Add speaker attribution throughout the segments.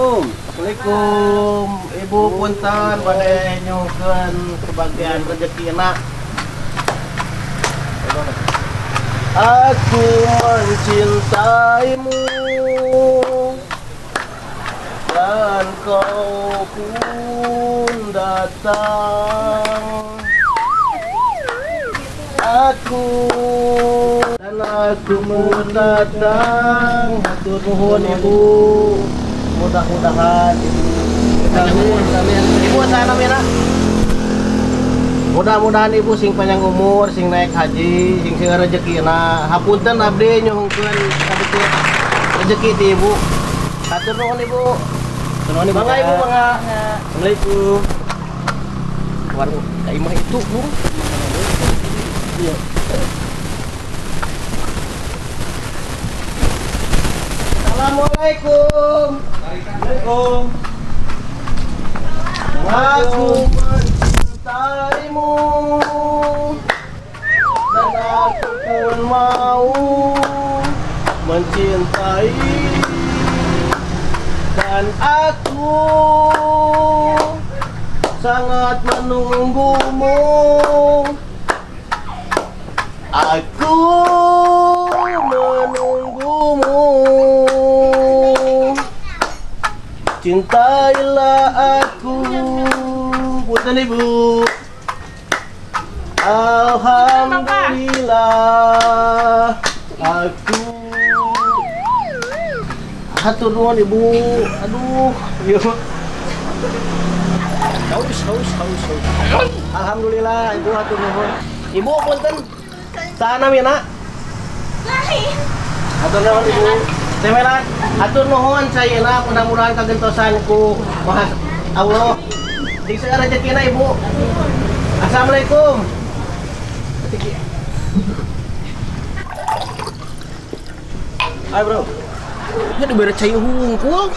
Speaker 1: Assalamualaikum. Assalamualaikum. Ibu punten bade nyuhunkeun kebagian rezekina. Aku mencintaimu dan kau pun datang. Aku dan aku pun datang. Hatur nuhun Ibu. Mudah-mudahan Ibu. Amin. Ibu saha namina? Mudah-mudahan Ibu sing panjang umur, sing naik haji, sing sing rezekina. Hapunten abdi nyuhunkeun sadikit rezeki ti Ibu. Hatur nuhun Ibu. Nuhun Ibu. Mangga Ibu, mangga. Assalamualaikum. Warung ka imah itu, Bu. Iya. Assalamualaikum. Waalaikumsalam. Aku mencintaimu dan aku pun mau mencintai, dan aku sangat menunggumu. Aku menunggumu. Cintailah aku. Punten Ibu. Alhamdulillah aku. Hatur nuhun Ibu. Aduh, ieu. Haus, haus, haus, haus. Alhamdulillah Ibu hatur nuhun. Ibu punten. Saha namina?
Speaker 2: Lain.
Speaker 1: Hatur nuhun Ibu. Teh Melan, hatur nuhun sayena mudah-mudahan kagentosan ku Maha Allah. Sing seueur rezekina Ibu. Assalamualaikum. Ayo bro. Ya dibere cai hungkul.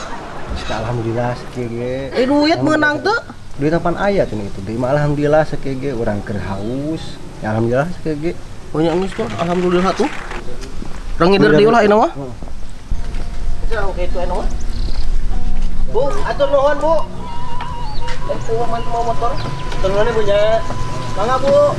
Speaker 3: Alhamdulillah sakieu ge.
Speaker 1: Eh duit meunang teu?
Speaker 3: Duit apaan aya cenah itu. Deui mah alhamdulillah sakieu ge urang keur haus. Ya alhamdulillah sakieu ge.
Speaker 1: Banyak geus tuh, alhamdulillah tuh. Rang ngider deui lah ayeuna mah. Jauh kitu ayeuna mah. Bu, atur nuhun Bu. Kumaha mantu mau motor? Atur nuhun Ibu nya. Mangga Bu.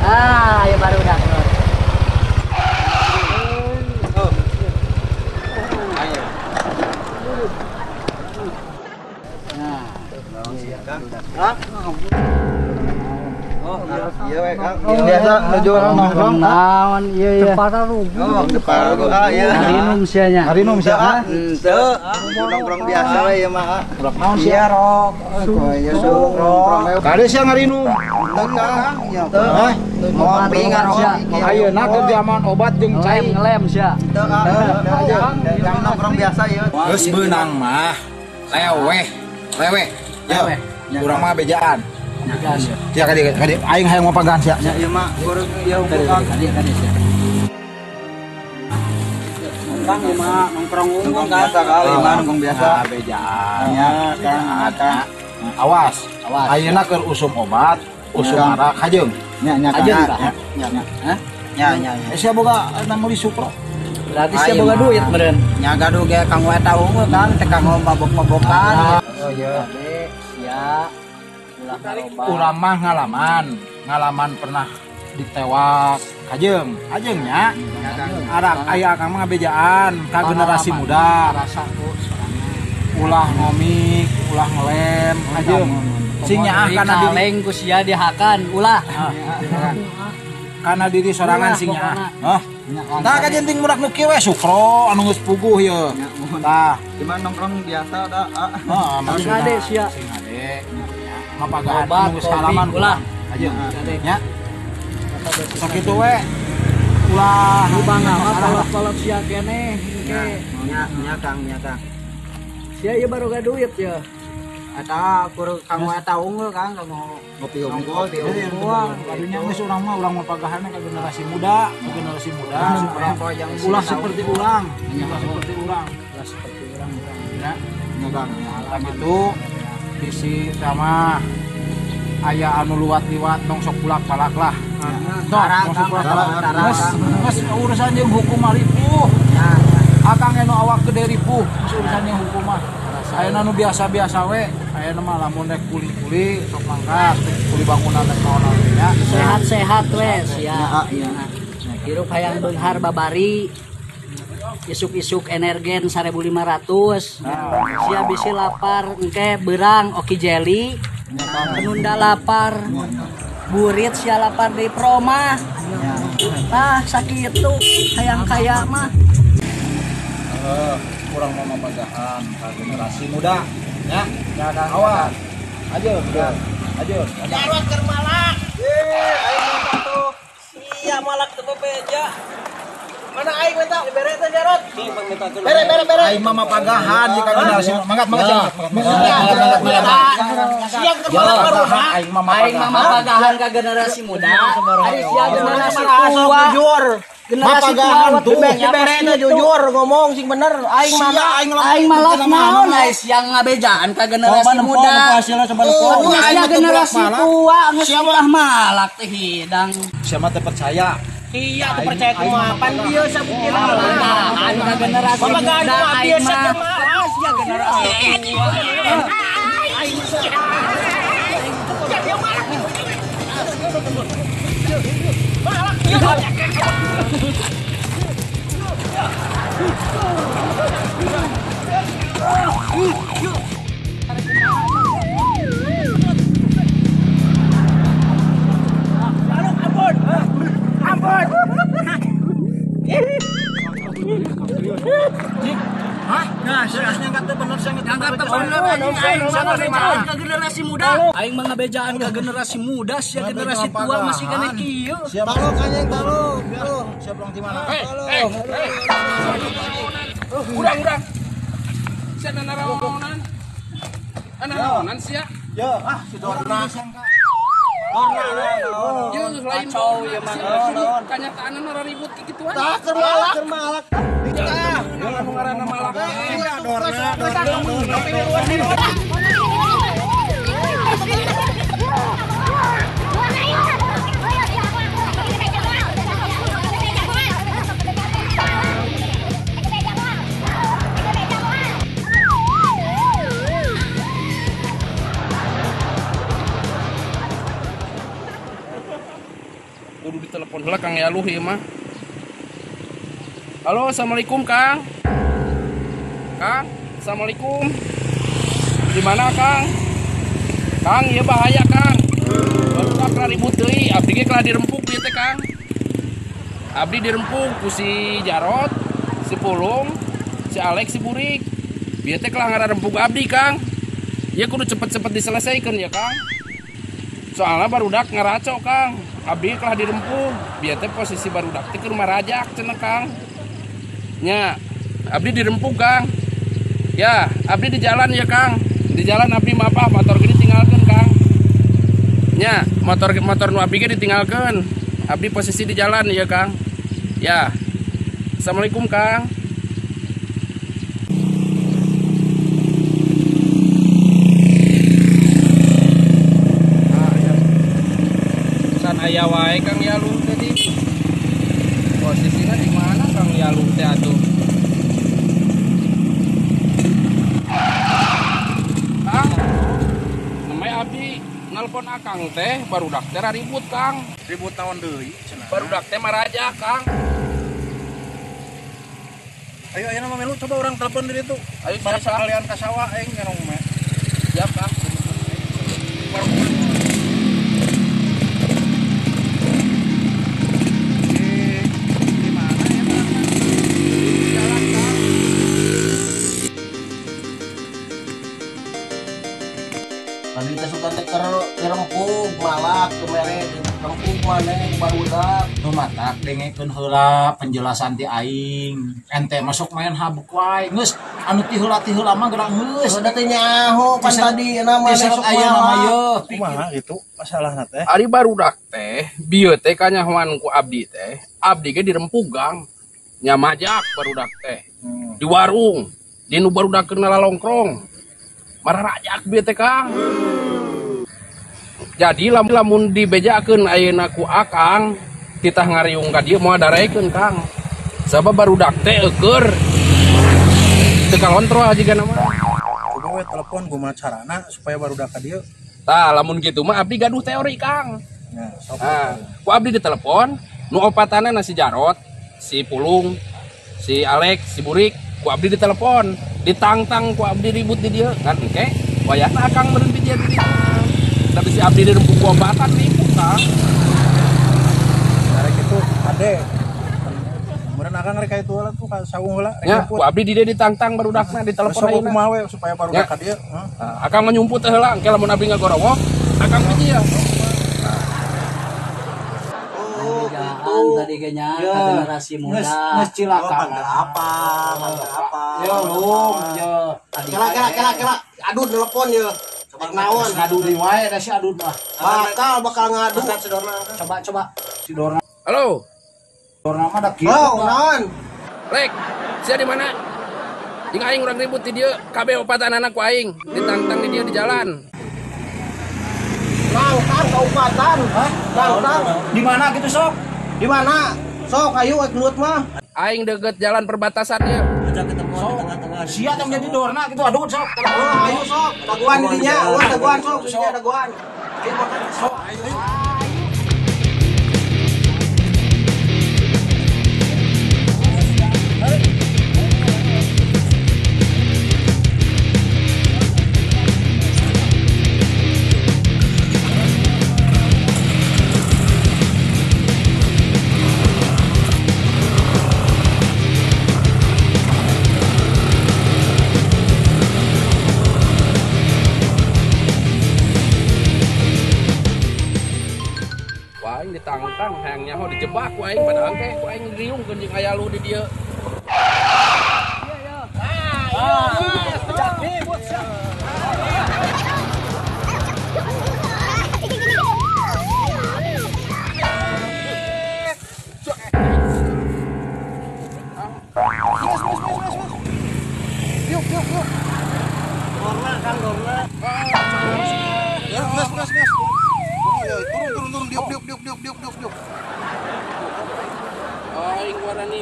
Speaker 4: Ah, ya baru udah.
Speaker 3: Oh, iya we Kang. Biasa nuju nongkrong.
Speaker 4: Naon ieu ya.
Speaker 3: Oh, depan ah iya.
Speaker 4: Harinum sia nya.
Speaker 3: Harinum sia. Henteu. Nongkrong biasa we ieu mah. Naon sia rok. Rok.
Speaker 5: Kade sia ngarinum.
Speaker 3: Henteu Kang. Henteu. Ngopi ngarok.
Speaker 5: Ayeuna keur zaman obat jeung cai.
Speaker 4: Ngelem sia.
Speaker 3: Henteu Kang. Jangan nongkrong biasa ieu.
Speaker 5: Geus beunang mah leweh. Leweh. Ya. Urang mah bejaan. Ya kade kade aing hayang mapagan sia.
Speaker 3: Ya ieu mah urang ieu Kang.
Speaker 4: Kade kade sia. Kang ieu mah nongkrong
Speaker 3: nongkrong biasa kali mah nongkrong biasa.
Speaker 5: Nah, bejaan.
Speaker 3: Ya Kang, Kang.
Speaker 5: Awas.
Speaker 4: Awas.
Speaker 5: Ayeuna keur usum obat, usum arak hajeung.
Speaker 3: Nya nya
Speaker 4: Kang.
Speaker 3: Nya nya.
Speaker 4: Hah?
Speaker 3: Nya nya.
Speaker 5: Sia boga nang meuli supro.
Speaker 4: Berarti sia boga duit meureun.
Speaker 3: Nya gaduh ge Kang we tahu Kang teh kanggo mabok-mabokan.
Speaker 4: Oh iya. Sia.
Speaker 5: Urang mah ngalaman pernah ditewak hajeung, hajeungnya arak aya akang mah ngabejaan ka generasi muda. Ulah ngomik, ulah ngelem, hajeung. Sing nyaah kana diri
Speaker 4: kaleng ku sia dihakan, ulah.
Speaker 5: Kana diri sorangan sing nyaah. Hah. Tah kajenting murak nu kieu we sukro anu geus puguh ieu. Tah,
Speaker 3: cuman nongkrong biasa da.
Speaker 5: Heeh, maksudna
Speaker 4: hade sia.
Speaker 5: Sing hade. Mapagahan anu geus kalaman
Speaker 4: ulah.
Speaker 5: Hajeung. Nya. Sakitu we. Ulah
Speaker 4: nu bangga mah kolot-kolot sia keneh engke.
Speaker 3: Nya nya Kang, nya Kang.
Speaker 4: Sia ieu baru ga duit ya.
Speaker 3: Eta kur kanggo eta unggul Kang kanggo ngopi unggul.
Speaker 5: Kadunya geus urang mah urang mapagahanna ka generasi muda, ka generasi muda supaya ulah seperti urang, ulah seperti urang.
Speaker 4: seperti urang
Speaker 5: ya nyegang ya gitu bisi sama aya anu luwat-liwat tong sok bulak-balak lah. Tong sok bulak-balak. Geus urusan jeung hukum mah ripuh. Akang anu awak gede ripuh, geus urusan jeung hukum mah. Ayeuna nu biasa-biasa we, ayeuna mah lamun rek kuli-kuli sok mangkat, kuli bangunan rek naon nya.
Speaker 4: Sehat-sehat we sia. Hirup hayang beunghar babari. Isuk-isuk energen 1500. Sia bisi lapar engke beurang oki jeli. Penunda lapar. Burit sia lapar di promah. Tah sakitu hayang kaya mah.
Speaker 5: Kurang mau mapagahan ka generasi muda ya. Ya awas. Aja udah. Aja.
Speaker 1: Jarot keur malak. Aing minta tuh. Sia malak teu bebeja. Mana aing minta dibere teh Jarot? Bere bere bere.
Speaker 5: Aing mah mapagahan jika generasi mangkat mangkat.
Speaker 1: Sia keur malak barudak.
Speaker 5: Aing mah
Speaker 4: mapagahan ka generasi muda. Ari sia generasi tua.
Speaker 1: Jujur.
Speaker 4: Generasi tua
Speaker 1: tuh dibere teh jujur ngomong sing bener. Aing mana
Speaker 4: aing malak naon ai siang ngabejaan ka generasi muda. Sia generasi tua geus ulah malak teh hidang.
Speaker 5: Sia mah teu percaya.
Speaker 1: Iya, tuh percaya kumaha pan bieu sabuktina
Speaker 4: mapagahan ka generasi muda aing mah. Sia generasi tua.
Speaker 1: Aing malak. Ampun.
Speaker 5: Hah? Nah, seriusnya enggak teu bener sia
Speaker 4: enggak teu bener aing ngabejaan ka generasi muda. Aing mah ngabejaan ka generasi muda sia generasi tua masih keneh kieu.
Speaker 3: Siap tolong anjing tolong.
Speaker 5: Siap long di mana?
Speaker 6: Urang-urang. Sia naraonan. Naraonan sia.
Speaker 3: Yo, ah si Dorna.
Speaker 6: Yo lain
Speaker 4: kacau ya mah.
Speaker 6: Kanyataan ora ribut kikituan.
Speaker 3: Tah keur malak, keur malak.
Speaker 6: Tah, anu ngaranna malak.
Speaker 3: Dorna, Dorna.
Speaker 6: Kudu ditelepon heula Kang Yaluh ieu mah. Halo, assalamualaikum Kang. Kang, assalamualaikum. Di mana Kang? Kang, ieu bahaya Kang. Barudak ribut deui, abdi ge kalah dirempuk ieu teh Kang. Abdi dirempuk ku si Jarot, si Pulung, si Alex, si Burik. Bieu teh kalah ngararempuk abdi Kang. Ieu kudu cepet-cepet diselesaikeun ya Kang. Soalnya barudak ngaraco Kang. Abdi kalah dirempuk, bieu teh posisi barudak teh keur marajak cenah Kang. Nya, abdi dirempuk Kang. Ya, abdi di jalan ya Kang. Di jalan abdi mapah motor ge ditinggalkeun Kang. Nya, motor nu abdi ge ditinggalkeun. Abdi posisi di jalan ya Kang. Ya. Assalamualaikum Kang. Ah, ya. San aya wae Kang Yaluh tadi. Posisinya di mana Kang Yaluh teh atuh? Kang, namanya abdi nelpon Akang teh barudak teh ribut Kang.
Speaker 5: Ribut naon deui cenah.
Speaker 6: Barudak teh maraja Kang.
Speaker 5: Ayo ayeuna mah melu coba urang telepon di ditu.
Speaker 6: Ayo
Speaker 5: bari
Speaker 6: siap, Kang.
Speaker 5: sakalian ka sawah aing ngerong mah.
Speaker 6: Siap Kang. Di mana ya Kang? Di jalan Kang.
Speaker 1: Tadi teh suka teh keur dirempuk malak teu mere dirempuk maneh barudak.
Speaker 5: Nu matak dengekeun heula penjelasan ti aing. Ente masuk main habuk wae. Geus anu ti heula mah geura geus.
Speaker 1: Udah teh nyaho pan tadi na maneh sok
Speaker 5: ayeuna mah
Speaker 1: malak.
Speaker 5: yeuh.
Speaker 7: Kumaha gitu masalahna teh?
Speaker 6: Ari barudak teh bieu teh kanyahoan ku abdi teh, abdi ge dirempuk Gang. Nya majak barudak teh. Di warung. Di nu barudak keur lalongkrong. Mararajak bieu teh Kang. Jadi lamun dibejakeun ayeuna ku Akang titah ngariung ka dieu moal daraekeun Kang. Sabab barudak teh eueur teu kalontrol jigana mah.
Speaker 7: Kudu we telepon kumaha carana supaya barudak ka dieu.
Speaker 6: Tah lamun kitu mah abdi gaduh teori Kang.
Speaker 7: Ya, sok.
Speaker 6: Nah, ku abdi ditelepon nu opatanna si Jarot, si Pulung, si Alex, si Burik, ku abdi ditelepon, ditangtang ku abdi ribut di dieu kan engke wayahna Akang meureun pijian di dieu. Tapi si abdi dirempuk ku obatan ribut Kang.
Speaker 7: Rek itu ade. Meureun Akang rek ka itu heula tuh ka saung heula rek
Speaker 6: Ya, ku abdi di dieu ditangtang barudakna ditelepon
Speaker 7: Sok
Speaker 6: ayeuna.
Speaker 7: kumaha we supaya barudak ka dieu. Heeh.
Speaker 6: Nah, Akang mah nyumput teh heula engke lamun abdi ngagorowok, Akang pijian.
Speaker 1: Oh, gitu.
Speaker 4: Tadi kayaknya generasi muda.
Speaker 5: Geus cilaka.
Speaker 1: Apa? Apa?
Speaker 5: Yo lum, yo.
Speaker 1: Kela kela kela kela. Aduh telepon ye. Coba naon?
Speaker 5: Ngadu deui wae da si Adud mah.
Speaker 1: Bakal ngadu.
Speaker 4: Coba coba.
Speaker 5: Si Dorna.
Speaker 6: Halo.
Speaker 5: Dorna mah da kieu.
Speaker 1: Oh, naon?
Speaker 6: Rek, sia di mana? Jeung aing urang ribut di dieu, kabeh opatanana ku aing, ditangtang di dieu di jalan.
Speaker 1: Nangtang kaupatan. Hah? Nangtang.
Speaker 5: Di mana gitu sok?
Speaker 1: Di mana? Sok ayo ek gelut mah.
Speaker 6: Aing deket jalan perbatasan ieu.
Speaker 5: Sok. Sia teh menjadi Dorna gitu Adud sok.
Speaker 1: Oh, ayo sok. Daguan di dinya, wah daguan sok, di dinya daguan. Ayo makan sok.
Speaker 5: Ayo.
Speaker 6: Wah, aing ditangtang hayang nyaho dijebak ku aing padahal engke ku aing riungkeun jeung aya lu di dieu.
Speaker 1: Dorna Kang, Dorna.
Speaker 7: Ya, gas gas gas. Turun turun turun diuk diuk diuk diuk diuk diuk diuk.
Speaker 6: Aing warani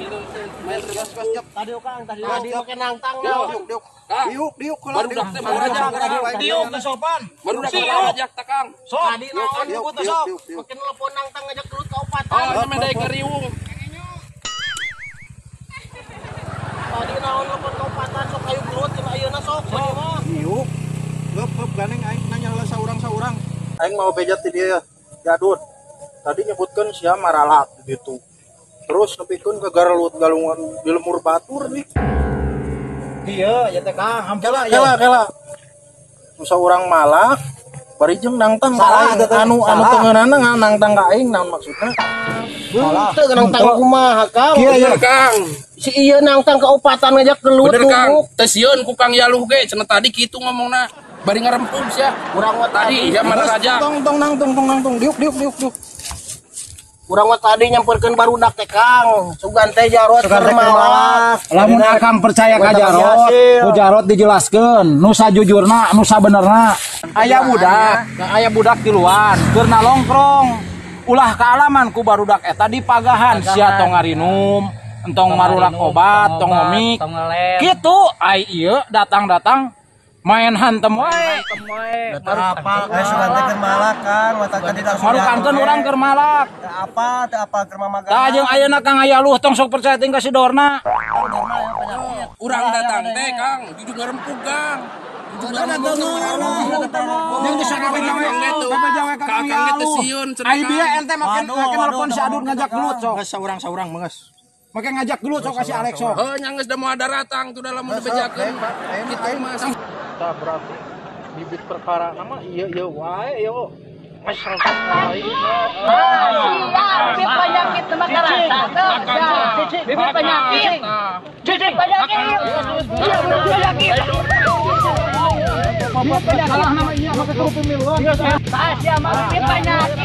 Speaker 6: main
Speaker 7: Gas gas jep.
Speaker 1: Tadi Kang, tadi make nangtang naon.
Speaker 7: Diuk diuk.
Speaker 6: Kang.
Speaker 7: Diuk diuk heula.
Speaker 6: Barudak teh mararajak Kang.
Speaker 5: Diuk teh sopan.
Speaker 6: Barudak mararajak teh Kang.
Speaker 5: Sok.
Speaker 1: Tadi naon
Speaker 7: Diuk,
Speaker 1: ribut
Speaker 7: diuk,
Speaker 1: sok.
Speaker 7: diuk, diuk.
Speaker 1: Make telepon nangtang ngajak gelut kaupatan.
Speaker 6: Oh, sampe daek ngariung.
Speaker 1: Tadi naon telepon kaupatan sok ayo gelut cenah ayeuna sok. Sok.
Speaker 7: Diuk. Leup leup ganeng aing nanya heula saurang-saurang. Aing mau beja ti dieu Jadut. Tadi nyebutkeun sia maralak gitu. Terus nepikeun ke garelut galungan di lemur batur nih.
Speaker 5: Ieu ya teh Kang, hampura
Speaker 7: Kela kela. Nu saurang malak bari jeung nangtang ka aing anu anu tengeunana nangtang ka aing naon maksudna?
Speaker 1: Henteu nangtang kumaha Kang.
Speaker 6: Bener Kang.
Speaker 1: Si ieu nangtang kaupatan ngajak gelut
Speaker 6: Bener Kang.
Speaker 1: nunggu.
Speaker 6: Teu sieun ku Kang Yaluh ge cenah tadi kitu ngomongna. Bari ngarempung sia.
Speaker 1: Urang mah
Speaker 6: Tadi ya mararajak.
Speaker 7: Tong tong nangtung tong nangtung diuk diuk diuk diuk.
Speaker 1: Urang mah tadi nyamperkeun barudak teh Kang. Sugan teh Jarot keur malak.
Speaker 5: Lamun Akang percaya ka Jarot, ku Jarot dijelaskeun, nu sajujurna, nu sabenerna. Aya budak tiluan, keur nalongkrong. Ulah kaalaman ku barudak eta dipagahan sia tong ngarinum, entong marulak obat, tong ngomik. Kitu ai ieu datang-datang main hantem wae.
Speaker 3: Apa? Geus sugan teh keur malak kan, mata tadi langsung.
Speaker 5: Marukankeun urang keur malak.
Speaker 3: Teu apa, teu apa keur mamagahan.
Speaker 5: Tah jeung ayeuna Kang aya luh tong sok percaya ting ka si Dorna.
Speaker 6: Urang datang teh Kang, jujur ngarempug Kang.
Speaker 5: Yang disana
Speaker 6: Kang ge teu sieun cenah.
Speaker 5: Ai bieu ente make nelpon si Adud ngajak gelut sok.
Speaker 7: Geus saurang-saurang meungeus.
Speaker 5: Make ngajak gelut sok ka si Alex sok.
Speaker 6: Heuh nya geus da moal daratang tuh da lamun dibejakeun. Kitu mah.
Speaker 7: Tah berarti bibit perkara nama ieu ieu wae ieu. Masyarakat aing.
Speaker 4: Bibit penyakit mah karasa teu. Bibit penyakit. Cicing penyakit. Penyakit.
Speaker 5: Salah nama ieu make kru pemiluan.
Speaker 4: Tah sia mah bibit penyakit.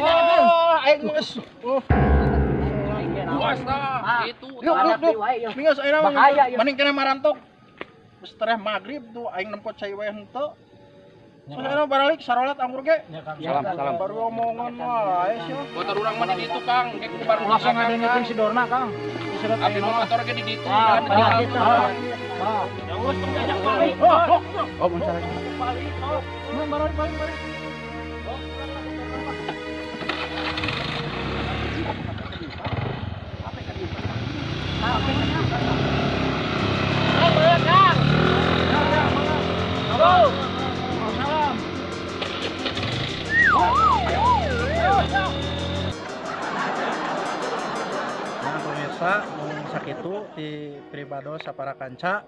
Speaker 5: Oh, aing geus.
Speaker 6: Ku Awas tah, itu.
Speaker 7: Yuk, yuk, yuk. Minggu ayeuna mending kena marantok. Geus tereh magrib tuh aing nempo cai wae henteu. Ayeuna baralik sarolat anggur ge.
Speaker 6: Salam, salam.
Speaker 7: Baru omongan wae sia.
Speaker 6: Motor urang mah di ditu Kang, engke kudu bareng
Speaker 5: Langsung ngadengekeun si Dorna Kang.
Speaker 6: Abi motor ge di ditu.
Speaker 1: Ya geus tong diajak balik.
Speaker 5: Oh, mun salah.
Speaker 1: Balik.
Speaker 7: Mun balik balik balik. Nah, pemirsa, mung sakitu di pribados sapara kanca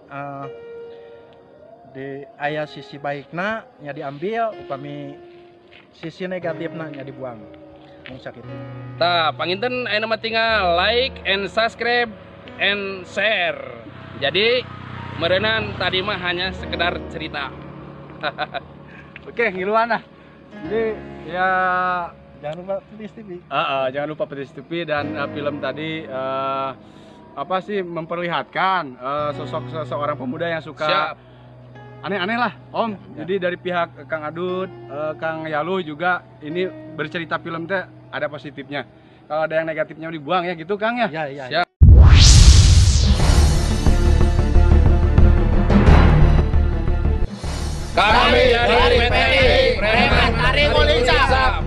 Speaker 7: di aya sisi baikna nya diambil, upami sisi negatifna nya dibuang. Mung sakitu.
Speaker 6: Tah, panginten ayeuna mah tinggal like and subscribe and share. Jadi meureunan tadi mah hanya sekedar cerita.
Speaker 5: Oke, ngiluan lah. Jadi ya
Speaker 7: jangan lupa Petis TV.
Speaker 5: Jangan lupa Petis TV dan film tadi apa sih memperlihatkan sosok seseorang pemuda yang suka aneh-aneh lah, Om. Ya. Jadi dari pihak Kang Adut, Kang Yalu juga ini bercerita film teh ada positifnya. Kalau ada yang negatifnya dibuang ya gitu Kang ya.
Speaker 7: Ya, ya.
Speaker 6: Siap. Kami dari PTI Preman Tarik Ulincap.